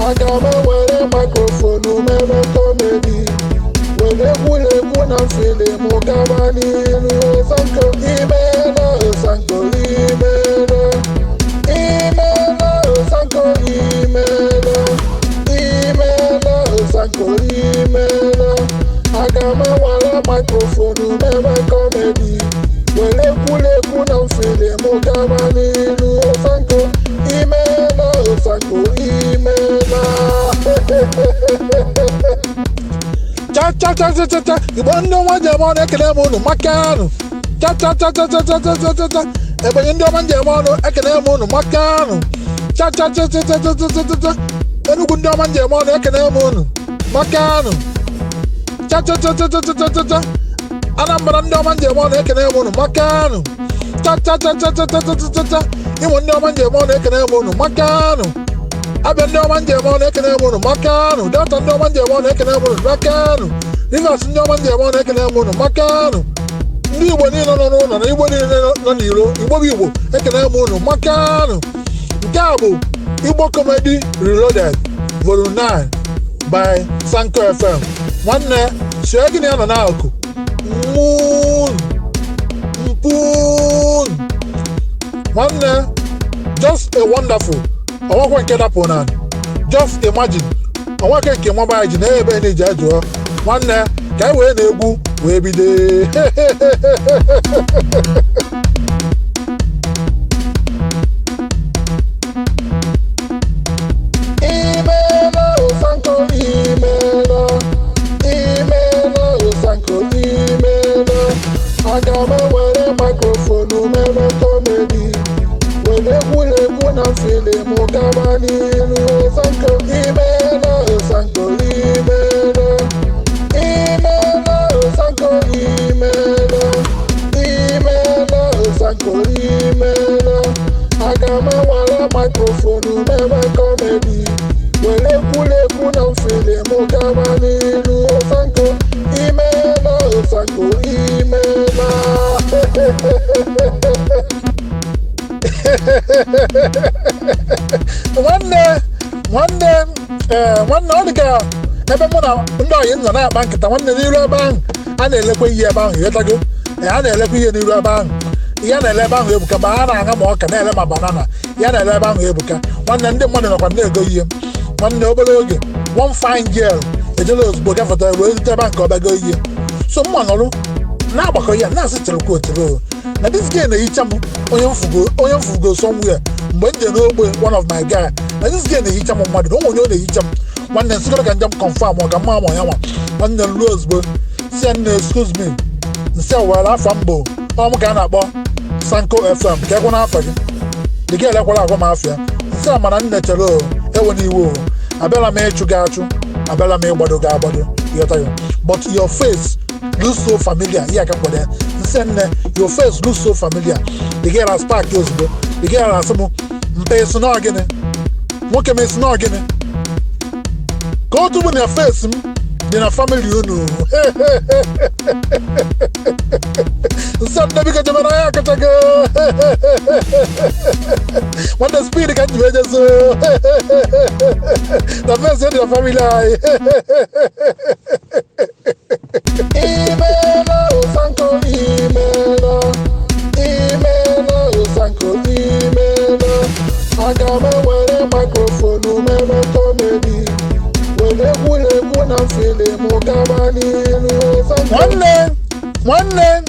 Aga m ewere microphone mere comedy, were egwuregwu na film gaba n'iru. Sanko imeela, Sanko imeela, imeela, Sanko imeela, imeela, Sanko imeela. Aga m ewere microphone mere comedy, were egwuregwu na film gaba n'iru. Sanko imeela, Sanko imeela. Cha cha cha cha cha cha! Igbo ndị ọma ji eme ọnụ, ekele m unu makanụ. Cha cha cha cha cha cha cha cha cha cha! Ebonyi ndị ọma ji eme ọnụ, ekele m unu makanụ. Cha cha cha cha cha cha cha cha cha cha! Enugwu ndị ọma ji eme ọnụ, ekele m unu makanụ. Cha cha cha cha cha cha cha cha cha! Anambra ndị ọma ji eme ọnụ, ekele m unu makanụ. Cha cha cha cha cha cha cha cha cha cha! Imo ndị ọma ji eme ọnụ, ekele m unu makanụ. Abịa ndị ọma njem ọnụ, ekene m unu makanụ. Delta ndị ọma njem ọnụ, ekene m unu makanụ. Rivers ndị ọma njem ọnụ, ekene m unu makanụ. Ndị Igbo niile nọ n'ụlọ na Igbo niile nọ n'iro, Igbo bụ Igbo, ekene m unu makanụ. Nke a bụ Igbo Comedy Reloaded Volume 9 by Sanko FM. Nwanne sie gị na ya nọ n'akụ mmụn mpun. Nwanne, just a wonderful onwekwe nke dapụ na just imagine onweke nke mobile ji na ebe na-eji ajụọ. Nwanne, ka anyị wee na-egwu wee bido. Imeela, Sanko imeela, imeela, Sanko imeela. Aga m ewere microphone mere comedy, were egwuregwu na film gaba n'iru. Sanko imeela, Sanko imeela, imeela, Sanko imeela, imeela, Sanko imeela. Aga m ewere microphone mere comedy, were egwuregwu na film gaba n'iru. Sanko imeela, Sanko imeela. Nwanne, nwanne, ee, nwanne, ọ dị ka ebe mụ na ndị ọyị m nọ na-akpa nkata, nwanne, n'iru ebe ahụ a na-elekwa ihe ebe ahụ, ịghọtago? Ee, a na-elekwa ihe n'iru ebe ahụ. Ihe a na-ele ebe ahụ ebuka. Ma a na-aṅa ma ọka na-ele ma banana, ihe a na-ele ebe ahụ ebuka. Nwanne, ndị mmadụ nọkwa na-ego ihe. Nwanne, obere oge, one fine girl ejela ozugbo gafetara wee rute ebe ahụ ka ọ bịago ihe. So mma nọrụ na-agbakọ ya na-asị, cherekwa otere na this girl na-ehicha m, onye mfugo, onye mfugo somewhere mgbe m je n'ogbe one of my guy, na this girl na-ehicha m mmadụ, na onwe onye ọ na-ehicha m. Nwanne, nsịkọrọ ka njem confirm ọ ka mma ma ya nwa. Nwanne m, ruo ozugbo si ya, "Nne, excuse me." Nsị a were afa m bụ ọ m ka a na-akpọ Sanko FM, ka ekwe n'afọ gị. The girl ekwela agwa m afịa. Nsị a, mana nne, chere o, ewe n'iwe o, abịala m ịchụ gị achụ, abịala m ịgbado gị agbado, ịghọtaghị? But your face looks so familiar. Ihe aka m gwara ya, nsị, "Nne, your face looks so familiar." The girl has park ozugbo. The girl asị m, "Mpe, esi na gịnị? Nwoke m, esi na gịnị ka otu bụ na face m dị na family unu?" Nsị, "Nne, biko jebe na ya akachago." Nwanne, speed ka m ji wee jezo na face dị na family anyị. Imeela, Sanko imeela, imeela, Sanko imeela. Aga m ewere microphone mere comedy, were egwuregwu na film gaba n'iru. Nwanne, nwanne,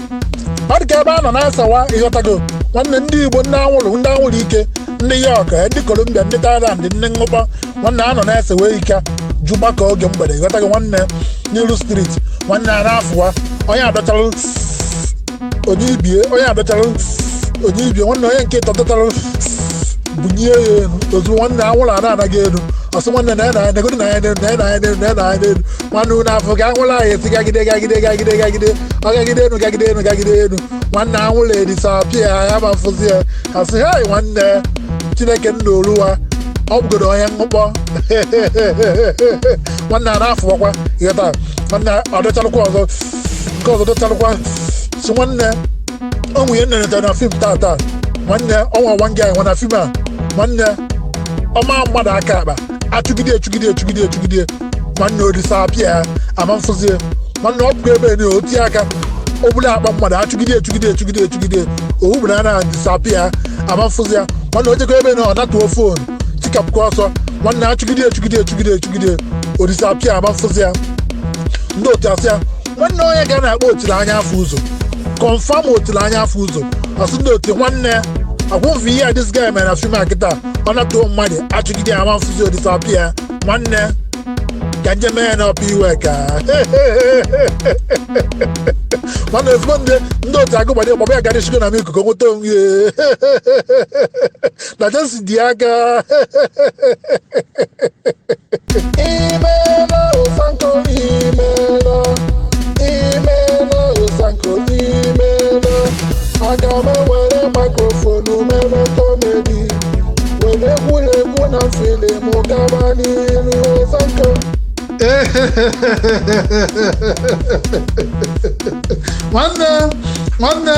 ọ dị ka ebe a nọ na-asawa, ịghọtago? Nwanne, ndị Igbo, ndị anwụrụ, ndị anwụrụ ike, ndị York, ndị Colombia, ndị Thailand, ndị ṅụkpọ. Nwanne, a nọ na-esewe ike ju gbakọ oge mgbede, ịghọtago? Nwanne, n'iru street, nwanne, a na-afụwa onye adọchalụ onye ibie, onye adọchalụ onye ibie. Nwanne, onye nke ịtọ dọchalụ bunye ya elu ozugbo. Nwanne, anwụrụ a na-anaghị elu ọsị. Nwanne, na ya na negodi na ya n'elu, na ya na ya n'elu, na ya na ya n'elu. Nwanne, unu afọ ka anwụrụ ahụ esi gagide, gagide, gagide, gagide, ọ gagide elu, gagide elu, gagide elu. Nwanne, anwụrụ edisapịa ya ma mfụzi ya. Asị hei, nwanne, Chineke nna oluwa, ọ bụgodo onye ṅụkpọ. Nwanne, a na-afụwakwa, ịghọta? Nwanne, ọ dọchalụkwa ọzọ, nke ọzọ dọchalụkwa. Si nwanne, o nwunye nne na film tata. Nwanne, ọnwa nwa gị nwe na film a. Nwanne, ọma mmadụ aka akpa Achụgide, echugide, echugide, echugide, nwanne, odisapịa ya, ama mfụzie. Nwanne, ọ pụkwa ebe ni otie aka obula akpa mmadụ. Achụgide, echugide, echugide, echugide, owubụna na disapịa, ama mfụzi ya. Nwanne, ojekọ ebe na ọ natuo phone, tikapụkwa ọsọ. Nwanne, achụgide, echugide, echugide, echugide, odisapịa, ama mfụzi ya. Ndị otu asị ya, nwanne, onye ga na-akpọ otiri anya afọ ụzọ, confirm otiri anya afọ ụzọ. Asị ndị otu, nwanne, akwụmfe ihe a this guy mere na film a kịta, ọ natuo mmadụ, achụgide, ama mfụzi, odisapịa. Nwanne, ka njem ya na ọpa iwe ka nwanne, ozugbo ndị otu agụgbado gbaba ya gara shigo na m ikuku nweta onwe ya na jesi dị aka. Imeela, Osanko, imeela, imeela, Osanko, imeela. Aga m ewere microphone mere comedy, were egwuregwu na film gaba n'iru, Osanko. Nwanne, nwanne,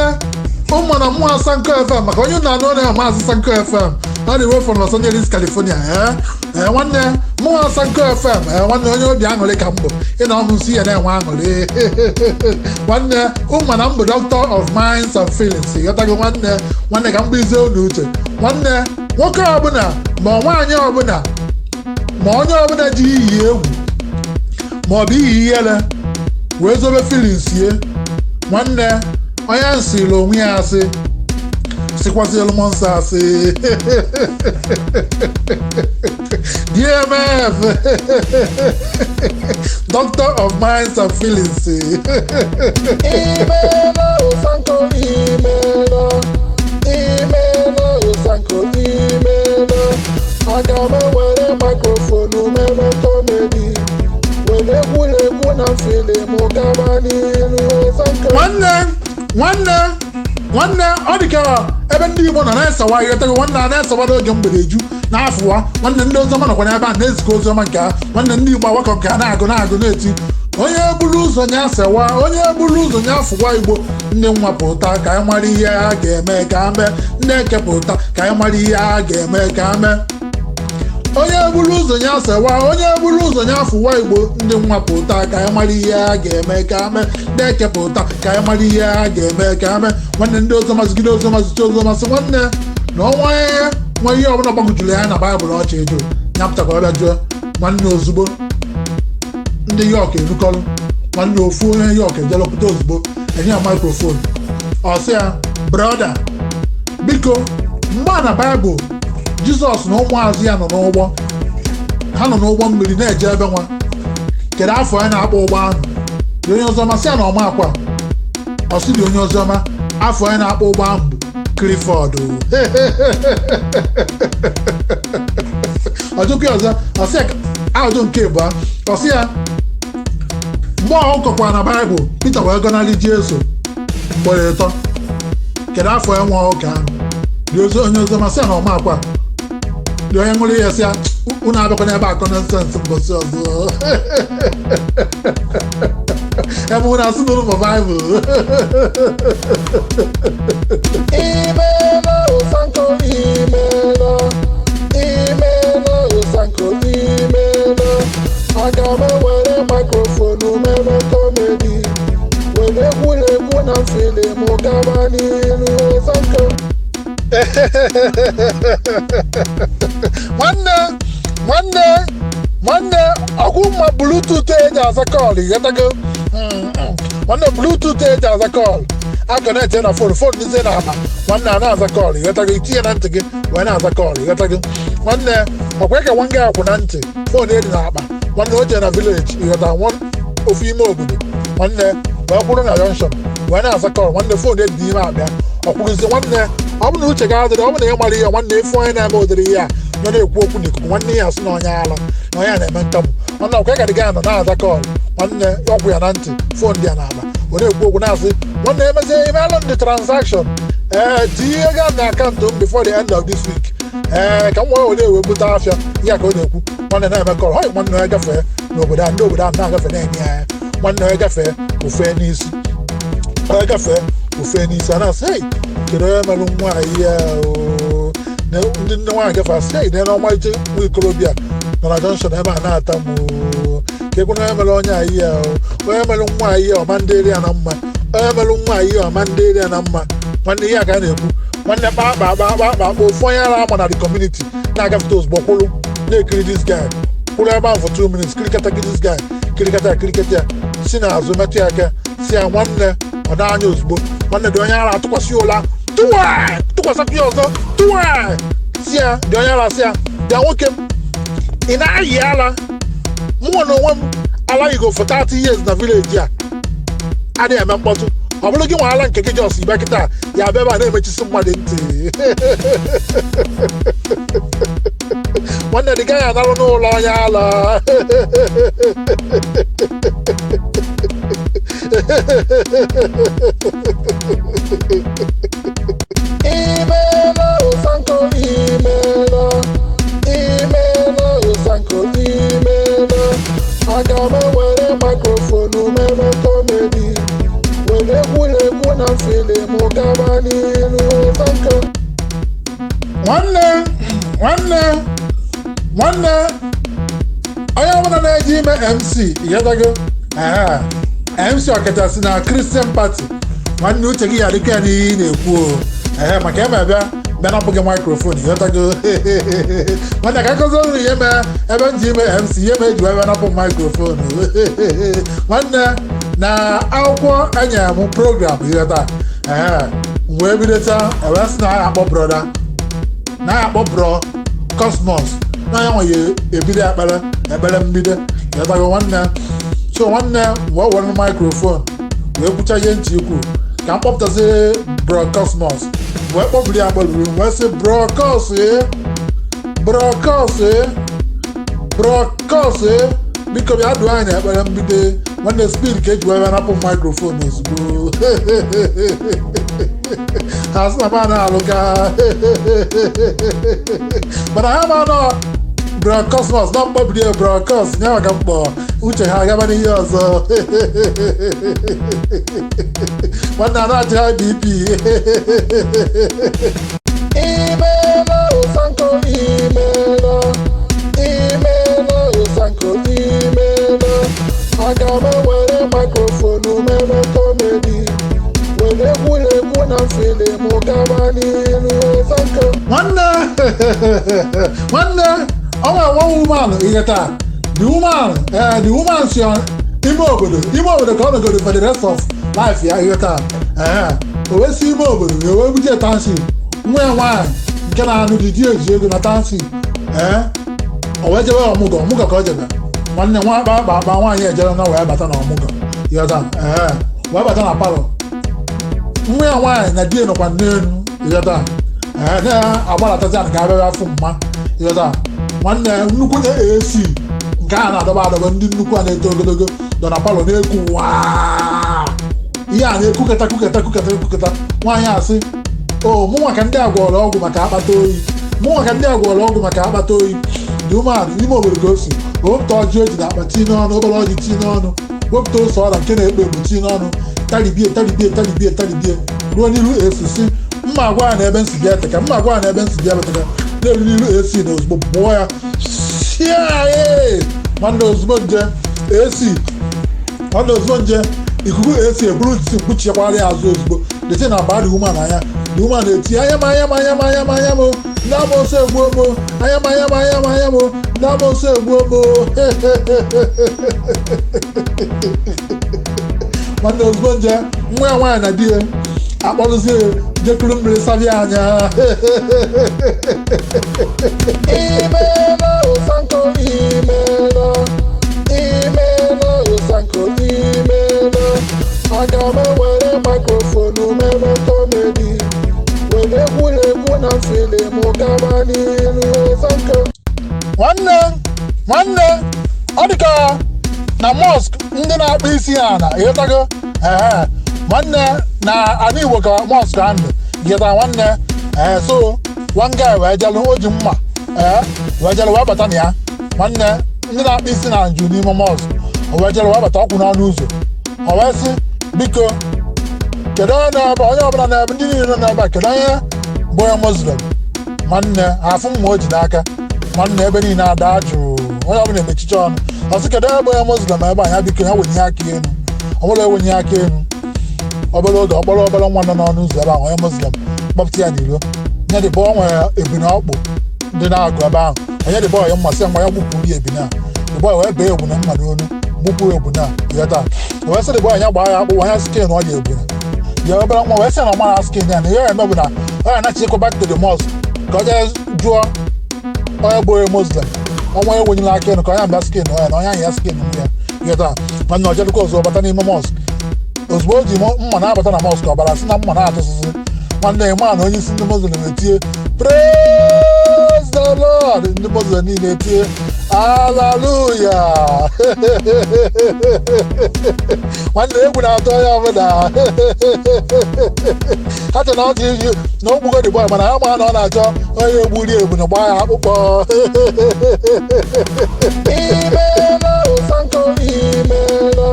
ụmụ na mmụọ Sanko FM, maka onye na-anụ na Maazị Sanko FM ọ na-ewe from Los Angeles, California. Ee, nwanne, mụnwa Sanko FM. Ee, nwanne, onye obi aṅụrị ka m bụ. Ị na ọmụ nsị ya na-enwe aṅụrị. Nwanne, ụmụ na m bụ doctor of minds and feelings, ghọtago? Nwanne, nwanne, ka m gbizie unu uche. Nwanne, nwoke ọbụla ma nwaanyị ọbụla ma onye ọbụla ji iyi egwu ma ọ bụ iyi ihere wee zobe feelings ye, nwanne, onye nsịrị onwe ya asị, sịkwazịlụ mmụọ nsọ asị. DMF, Doctor of Minds and Feelings. Imeela, Osanko, imeela, imeela, Osanko, imeela. Aga m ewere microphone mere comedy, were egwuregwu na film gaba n'iru, Osanko. Nwanne, nwanne, nwanne, ọ dị ka ebe ndị Igbo nọ na-esewa, ịghọtago? Nwanne, a na-esewa n'oge mgbede eju na-afụwa. Nwanne, ndị oziọma nọkwa n'ebe a na-ezikọ oziọma nke ha. Nwanne, ndị Igbo awakọ nke ha na-agụ, na-agụ, na-eti, onye buru ụzọ nya sewa, onye buru ụzọ nya fụwa. Igbo ndị nwapụta ka anyị mara ihe a ga-eme ka a mee. Ndị ekepụta ka anyị mara ihe a ga-eme ka a mee. Onye buru ụzọ nya sewa, onye buru ụzọ nya fụwa. Igbo ndị nwapụta ka anyị mara ihe a ga-eme ka a mee. Ndị ekepụta ka anyị mara ihe a ga-eme ka a mee. Nwanne, ndị oziọma zigide oziọma, ziche oziọma, sị nwanne na ọnwa ihe nwa ihe ọbụla gbagwojuru ya na Baịbụl ọchị ịjụ ya pụta ka ọ bịa jụọ. Nwanne, ozugbo ndị yok erukọrọ, nwanne, ofu onye yok ejelọpụta ozugbo, enye ya microphone. Ọ sị ya, brother, biko, mgbe a na Baịbụl, Jizọs na ụmụazụ ya nọ n'ụgbọ, ha nọ n'ụgbọ mmiri na-eje ebe nwa, kedu afọ ya na-akpọ ụgbọ ahụ? Dị onye ọzọma sị ya na ọma akwa. Ọ sị dị onye ọzọma, afọ ya na-akpọ ụgbọ ahụ bụ Clifford. Ọjụkwa ọzọ, ọ sị ya ajụ nke ịbụọ, ọ sị ya mgbe ọ kọkwara na Baịbụl, Pita wee gọnarị Jesu mgbere ịtọ, kedu afọ ya nwa ụka ahụ? Dị ozi onye oziọma sị ya na ọma akwa. Dị onye ṅụrụ ya sị ya, unu abịakwa n'ebe akọ nonsense mbọsị ọzọ, ebe unu asị n'ụlọ ma Baịbụl. Imeela, Osanko, imeela, imeela, Osanko, imeela. Aga m ewere microphone mere comedy, were egwuregwu na film gaba n'iru, Osanko. Nwanne, nwanne, nwanne, ọkwụ mma Bluetooth eji aza call, ịghọtago? Nwanne, Bluetooth eji aza call, a connect na phone, phone dizie na akpa. Nwanne, a na-aza call, ịghọtago? Itinye na ntị gị wee na-aza call, ịghọtago? Nwanne, ọkwa ka nwa gị akwụ na ntị, phone edi na akpa. Nwanne, o jee na village, ịghọta, nwa ofu ime obodo, nwanne, wee kwụrụ na junction wee na-aza call. Nwanne, phone edi n'ime akpa ya, ọ kwụrụzie. Nwanne, ọ bụ na uche ga-adịrị, ọ bụ na ị mara ihe. Nwanne, ife onye na-eme ụdịrị ihe a nọ na-ekwu okwu n'ikuku, nwanne, ya asị na onye ala na onye a na-eme ntamụ. Nwanne, ọkwa gadị ga nọ na-aza call. Nwanne, ọgwụ ya na ntị, phone dị ya n'akpa, ọ na-ekwu okwu na-asị, nwanne, emezie imeelụ ndị transaction, ee, tinye ego na account m before the end of this week, ee, ka m wee were ewe bute afịa ihe ka ọ na-ekwu. Nwanne, na-eme call họị. Nwanne, onye gafee n'obodo a, ndị obodo a na-agafe na-enye ya anya. Nwanne, onye gafee ofe n'isi, onye gafee ofe n'isi, a na-asị, hey, kedu onye merụ nwaanyị ya? Ndị nne nwaanyị gafe asị, hey, na ọmalịcha nwa ikorobịa. Nọ na junction ebe a na-ata m oo. Ka ekwe na onye mere onye a ihe a oo. Onye mere nwa a ihe ọma ndị eri ya na mma, onye mere nwa a ihe ọma ndị eri ya na mma. Nwanne, ihe a ka a na-ekwu. Nwanne, kpa akpa akpa akpa akpa akpa. Ofu onye ara ama na the community na-agafete ozugbo kwụrụ na-ekiri this guy, kwụrụ ebe ahụ for 2 minutes, kirikata gị this guy, kirikata ya, kirikata ya, si n'azụ metụ ya aka, si ya, "Nwanne." Ọ na-anya ozugbo. Nwanne, dị onye ara atụkwasị ya ụla, tụwa, tụkwasịkwa ya ọzọ, tụwa, si ya, dị onye ara si ya, "Bịa, nwoke m, ị na-ayị ala? Mụnwa na onwe m alaghịgo for 30 years na village a, adịghị eme mkpọtụ. Ọ bụrụ gị nwe ala nke gị, just ibe kịta ya bịa ebe a na-emechisi mmadụ ntị." Nwanne, dị gaghị analụ n'ụlọ onye ala. Imeela, Ụsanko, imeela, imeela, Ụsanko, imeela. Aga m ewere microphone mere comedy, were egwuregwu na film gaba n'iru, Ụsanko. Nwanne, nwanne, nwanne, onye ọbụla na-eji ime MC, ịghọtago? Ee, MC, ọkachasị na Christian party, nwanne, uche gị ya dịka ya n'ihe ị na-ekwu o. Ee, maka eme bịa bịa napụ gị microphone, ịghọtago? Nwanne, ka akụzi ụlọ ihe mee ebe m ji ime MC, ihe mee eji wee bịa napụ microphone. Nwanne, na akwụkwọ enyere m program, ịghọta? Ee, m wee bido taa, ewee sị na ya akpọ brother, na ya akpọ bro Cosmos, na ya nwe ya ebido ekpere, ekpere mbido, ịghọtago? Nwanne, so nwanne, wee were microphone wee kwucha ihe ntị ikwu ka m kpọpụtazi bro Cosmos, wee kpọbiri ya, kpọbiri, wee sị, "Bro Cos, bro Cos, bro Cos, biko bịa duo anyị ekpere mbido." Nwanne, speed ka eji wee bịa napụ microphone ozugbo. Ha sị na m na-alụ ka, mana ha ma nọ bro Cosmos na mkpọbiri ya bro Cos nye maka mkpọ uche ha agaba n'ihe ọzọ. Nwanne, a na-achị ha BP. Imeela, Ụsanko, imeela, imeela, Ụsanko, imeela. Aga m ewere microphone mere comedy, were egwuregwu na film gaba n'iru, Ụsanko. Nwanne, nwanne, ọ nwere one woman, ịghọta? The woman, eh, the woman si ime obodo, ime obodo ka ọ nọgoro for the rest of life ya, ịghọta? Ee, o wee si ime obodo wee wee buje township. Nwa ya nwaanyị nke na-anụ di, di eji ego na township. Ee, o wee jebe ọmụgwọ, ọmụgwọ ka o jebe. Nwanne, nwa akpa akpa akpa, nwaanyị ejere na wee bata na ọmụgwọ, ịghọta? Ee, wee bata na parlour. Nwa ya nwaanyị na di ya nọkwa n'elu, ịghọta? Ee, na-agbalatazi ana ka abịa afụ mma, ịghọta? Nwanne, nnukwu AC nke a na-adọba adọba, ndị nnukwu a na-eto ogologo nọ na parlour na-ekwu waa, ihe a na-ekuketa kuketa kuketa kuketa. Nwaanyị asị, "O mụnwa ka ndị a gwọrọ ọgwụ maka akpata oyi, mụnwa ka ndị a gwọrọ ọgwụ maka akpata oyi." Dị umeala n'ime obodo ka o si o wepụta ọjị o ji na akpa tii n'ọnụ, obere ọjị tii n'ọnụ, wepụta ose ọra nke na-ekpo ekpo tii n'ọnụ, talibie, talibie, talibie, talibie, ruo n'iru AC, si mma agwa ya na ebe nsi bịa eteka, mma agwa ya na ebe nsi bịa eteka, na-eru n'iru AC na ozugbo pụọ ya sie. Nwanne, ozugbo nje AC, nwanne, ozugbo nje ikuku AC eburu ntị mkpuchiekwara ya azụ ozugbo. Dete na baa the woman anya. The woman na-eti, "Anya m, anya m, anya m, anya m, anya m, ndị amoosu egbuo m, anya m, anya m, anya m, anya m, ndị amoosu egbuo m." Nwanne, ozugbo nje nwa ya nwaanyị na di ya akpọrụzie ya jekuru mmiri sabịa anya. Imeela, Ụsanko, imeela, imeela, Ụsanko, imeela. Aga m ewere microphone mere comedy, were egwuregwu na film gaba n'iru, Ụsanko. Nwanne, nwanne, ọ dị ka na mosque ndị na-akpụ isi ha na, ịghọtago? Ee, nwanne, na ana Igbo ka mosque ahụ dị, ịghọta, nwanne? Ee, so one guy wee jelụ, o ji mma, ee, wee jelụ wee bata na ya. Nwanne, ndị na-akpụ isi na nju n'ime mosque, o wee jelụ wee bata ọkwụ n'ọnụ ụzọ. O wee sị, "Biko, kedu onye na-ebe, onye ọbụla na-ebe, ndị niile nọ n'ebe a, kedu onye bụ onye Muslim?" Nwanne, afụ mma o ji n'aka. Nwanne, ebe niile ada jụụ. Onye ọbụla emechicha ọnụ. Ọ sị, kedu ebe onye Muslim ebe a? Ya biko, ya wenye aka elu. Ọ bụla ewenye aka elu, obere oge ọkpọrọ obere nwa nọ n'ọnụ ụzọ ebe ahụ, onye Muslim, kpọpụta ya n'iro. Nye dịbọ o nwere ebine ọkpụ dị na-agụ ebe ahụ. Onye dịbọ ya mmasị ya nwa ya gbupụrụ ya ebine a. Dịbọ wee bee ebune mma n'olu, gbupụ ebune a. Ịghọta? Wee sị dịbọ ya gbaa ya akpụkpọ ya, skin ọ dị ebune ya. Obere nwa wee sị na ọ mara skin ya, na ihe ya eme bụ na ọ ya anachikwa back to the mosque ka ọ jee jụọ onye bụ onye Muslim, ọnwa enwenyela aka elu, ka onye abịa skin ya na onye ahụ ya skin ya. Ịghọta? Nwanne, ọjelụkwa ozugbo bata n'ime mosque. Ozugbo o ji mma na-abata na mosque, ọbara si na mma na-atụsịsị. Nwanne ya ma na onye isi ndị Muslim etie, "Praise the Lord." Ndị Muslim niile etie, "Hallelujah." Nwanne, egwu na-atụ onye ọbụla. Ha che na ọ iji na ogbugo the boy, mana ha ma na ọ na-achọ onye egburi ebune gbaa ya akpụkpọ. Imeela, Ụsanko, imeela,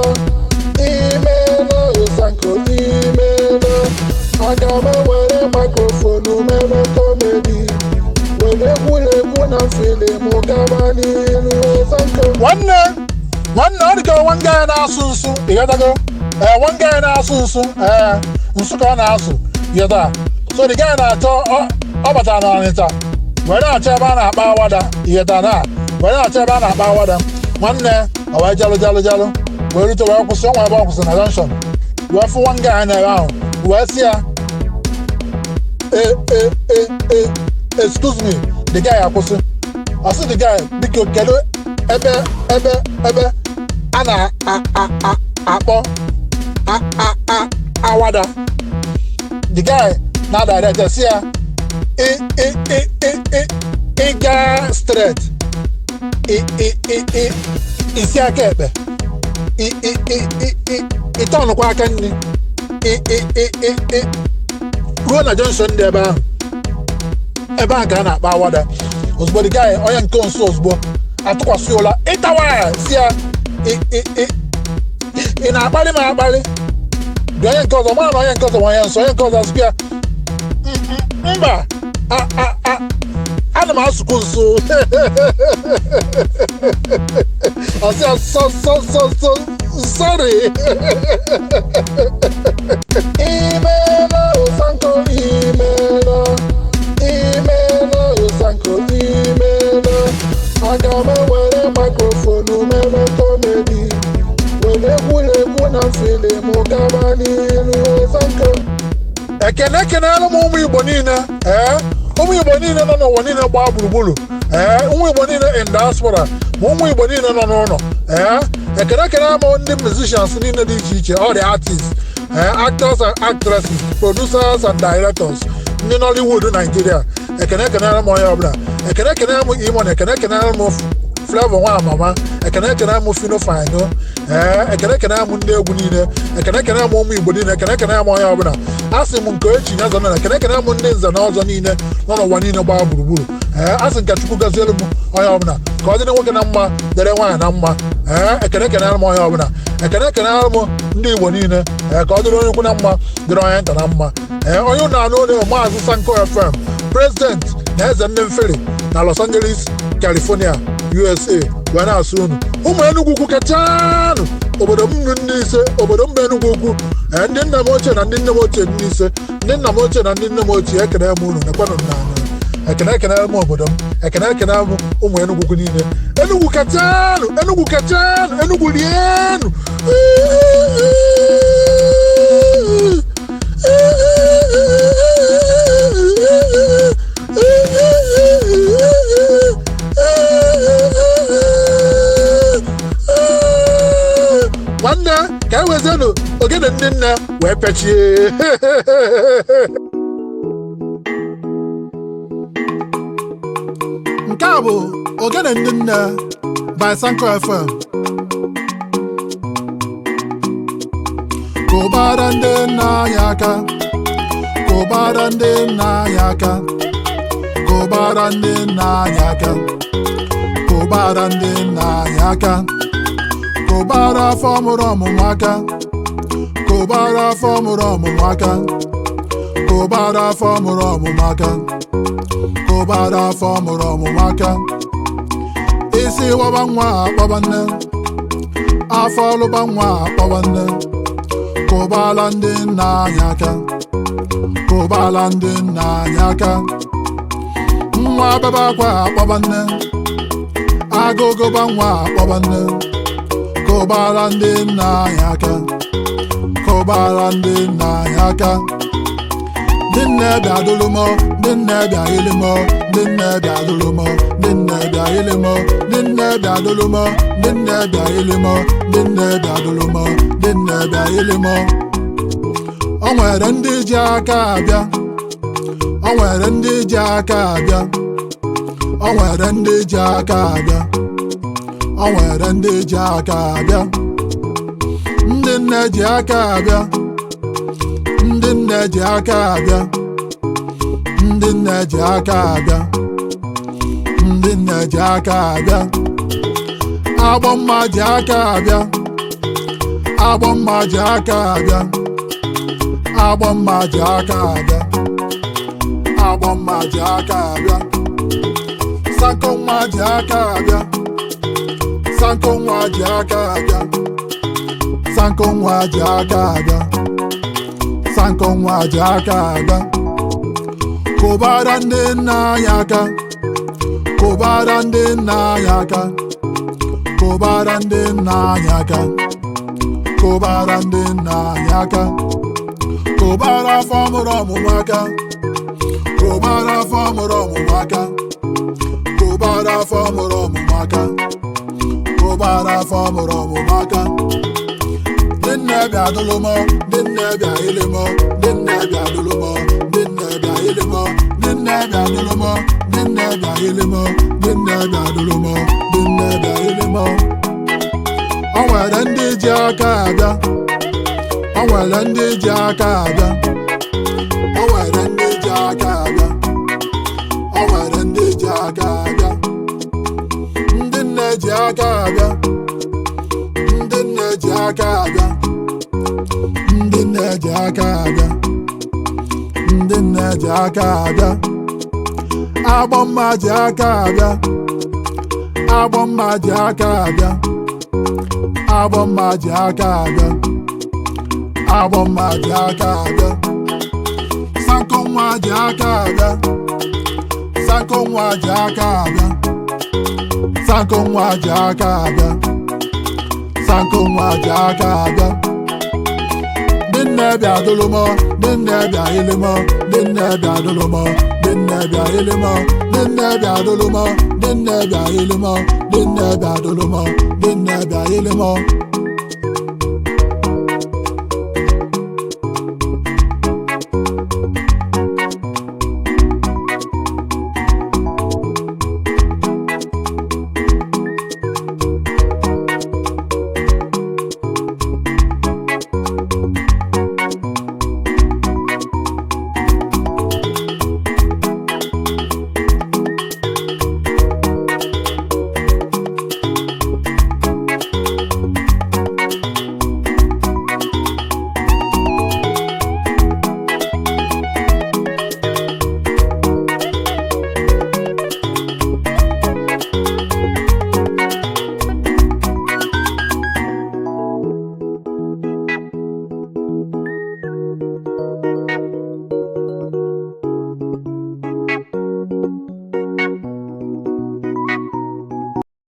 imeela, Ụsanko, imeela. Aga m ewere microphone mere comedy, were egwuregwu na film gaba n'iru, Ụsanko. Nwanne, nwanne, ọ dịka nwa nga na-asụ nsụ. Ịghọtago? Ee, nwa nga na-asụ nsụ, ee, nsụ ka ọ na-asụ. Ịghọta? So the guy na-achọ, ọ batara n'Ọnịcha were na-achọ ebe a na-akpa awada. Ịghọta? Na were na-achọ ebe a na-akpa awada. Nwanne, ọ wee jalụ jalụ jalụ wee rute, wee kwụsị. Ọnwa ebe ọ kwụsị na junction, wee fụ nwa nga na ebe ahụ, wee sị ya, e e e e excuse me." The guy akwụsị. Ọ sị the guy, "Biko, kedu ebe a na-akpọ a a a awada?" The guy na direct si ya, ị ị ị ị ị ị gaa straight, ị ị ị ị isi aka ekpe, ị ị ị ị ị ị tọnụkwa aka nri, ị ị ị ị ị ruo na junction dị ebe ahụ, ebe ahụ ka a na-akpa awada." Ozugbo the guy, onye nke nso, ozugbo atụkwasị ụla ịtawa ya, si ya, ị ị ị ị na-akparị m akparị?" Dị onye nke ọzọ mara na onye nke ọzọ ma onye nsọ. Onye nke ọzọ asịkwa ya, "Mba, a a a ana m asụkwu nso." Ọ sị ya, "So so so so sorry." Imeela, Ụsanko, imeela, imeela, Ụsanko, imeela. Aga m ewere microphone mere comedy, were egwuregwu na film gaba n'iru, Ụsanko. Ekene ekenela m ụmụ Igbo niile, ee, ụmụ Igbo niile nọ n'ụwa niile gbaa gburugburu, ee, ụmụ Igbo niile in diaspora, ma ụmụ Igbo niile nọ n'ụlọ. Ee, ekene ekene m ndị musicians niile dị iche iche, all the artists, ee, actors and actresses, producers and directors, ndị Nollywood Nigeria. Ekene ekenela m onye ọbụla. Ekene ekene m Imon. Ekene ekene m Flavour nwa amama. Ekene ekene m Fino Fino. Ee, ekene ekene m ndị egwu niile. Ekene ekene m ụmụ Igbo niile. Ekene ekene m onye ọbụla. A sị m nke echi ya zọ. Ekene ekene m ndị nze na ọzọ niile nọ n'ụwa niile gbaa gburugburu. Ee, a sị nke Chukwu gazielu m onye ọbụla, ka ọ dịrị nwoke na mma, dịrị nwaanyị na mma. Ee, ekene ekene m onye ọbụla. Ekene ekene m ndị Igbo niile. Ee, ka ọ dịrị onye ukwu na mma, dịrị onye nta na mma. Ee, onye ụnụ anụ onye Maazị Sanko FM, president na eze ndị mfere na Los Angeles, California, USA, wee na-asụ unu, ụmụ Enugwu Ukwu kachanụ, obodo m ndị ise, obodo mba Enugwu Ukwu. Ee, ndị nna m ochie na ndị nne m ochie, ndị ise, ndị nna m ochie na ndị nne m ochie, ekene m unu. Nekwanụ m n'anya. Ekene ekene m obodo m. Ekene ekene m ụmụ Enugwu Ukwu niile. Enugwu kachanụ, Enugwu kachanụ, Enugwu rienụ. Nwanne, ka e wezienụ ogene ndị nne wee pechie. Nke a bụ ogene ndị nne by Sanko FM. Kụbara ndị nna anyị aka, kụbara ndị nna anyị aka, kụbara ndị nna anyị aka, kụbara ndị nna anyị aka, kụbara afọ mụrụ ọmụmụ aka, kụbara afọ mụrụ ọmụmụ aka, kụbara afọ mụrụ ọmụmụ aka, kụbara afọ mụrụ ọmụmụ aka. Isi Isi waba nwa akpọba nne, afọ ọlụba nwa akpọba nne. Kụbala ndị nna anyị aka, kụbala ndị nna anyị aka. Nwa bebe akwa akpọba nne, agụgụba nwa akpọba nne. Kụbara ndị nna anyị aka, kụbara ndị nna anyị aka. Ndị nne bịa dụlụmọ, ndị nne bịa ilimọ, ndị nne bịa dụlụmọ, ndị nne bịa ilimọ, ndị nne bịa dụlụmọ, ndị nne bịa ilimọ, ndị nne bịa dụlụmọ, ndị nne bịa ilimọ. O nwere ndị ji aka abịa, o nwere ndị ji aka abịa, o nwere ndị ji aka abịa, o nwere ndị ji aka abịa. Ndị nne ji aka abịa, ndị nne ji aka abịa, ndị nne ji aka abịa, ndị nne ji aka abịa. Agbọ mma ji aka abịa, agbọ mma ji aka abịa, agbọ mma ji aka abịa, agbọ mma ji aka abịa. Sanko nwa ji aka abịa, sanko nwa ji aka abịa, sanko nwa ji aka abịa, sanko nwa ji aka abịa. Kụbara ndị nna anyị aka, kụbara ndị nna anyị aka, kụbara ndị nna anyị aka, kụbara ndị nna anyị aka. Kụbara afọ mụrụ ọmụmụ aka, kụbara afọ mụrụ ọmụmụ aka, kụbara afọ mụrụ ọmụmụ aka, kụbara afọ mụrụ ọmụmụ aka. Ndị nne bịa dụlụmọ, ndị nne bịa ilimọ, ndị nne bịa dụlụmọ, ndị nne bịa ilimọ, ndị nne bịa dụlụmọ, ndị nne bịa ilimọ, ndị nne bịa dụlụmọ, ndị nne bịa ilimọ. O nwere ndị ji aka abịa, o nwere ndị ji aka abịa, o nwere ndị ji aka abịa, o nwere ndị ji aka abịa. Ndị nne ji aka abịa, ndị nne ji aka abịa, ndị nne ji aka abịa, ndị nne ji aka abịa. Agbọ mma ji aka abịa, agbọ mma ji aka abịa, agbọ mma ji aka abịa, agbọ mma ji aka abịa. Sanko nwa ji aka abịa, sanko nwa ji aka abịa, sanko nwa ji aka abịa, sanko nwa ji aka abịa. Ndị nne bịa dụlụmọ, ndị nne bịa ilimọ, ndị nne bịa dụlụmọ, ndị nne bịa ilimọ, ndị nne bịa dụlụmọ, ndị nne bịa ilimọ, ndị nne bịa dụlụmọ, ndị nne bịa ilimọ.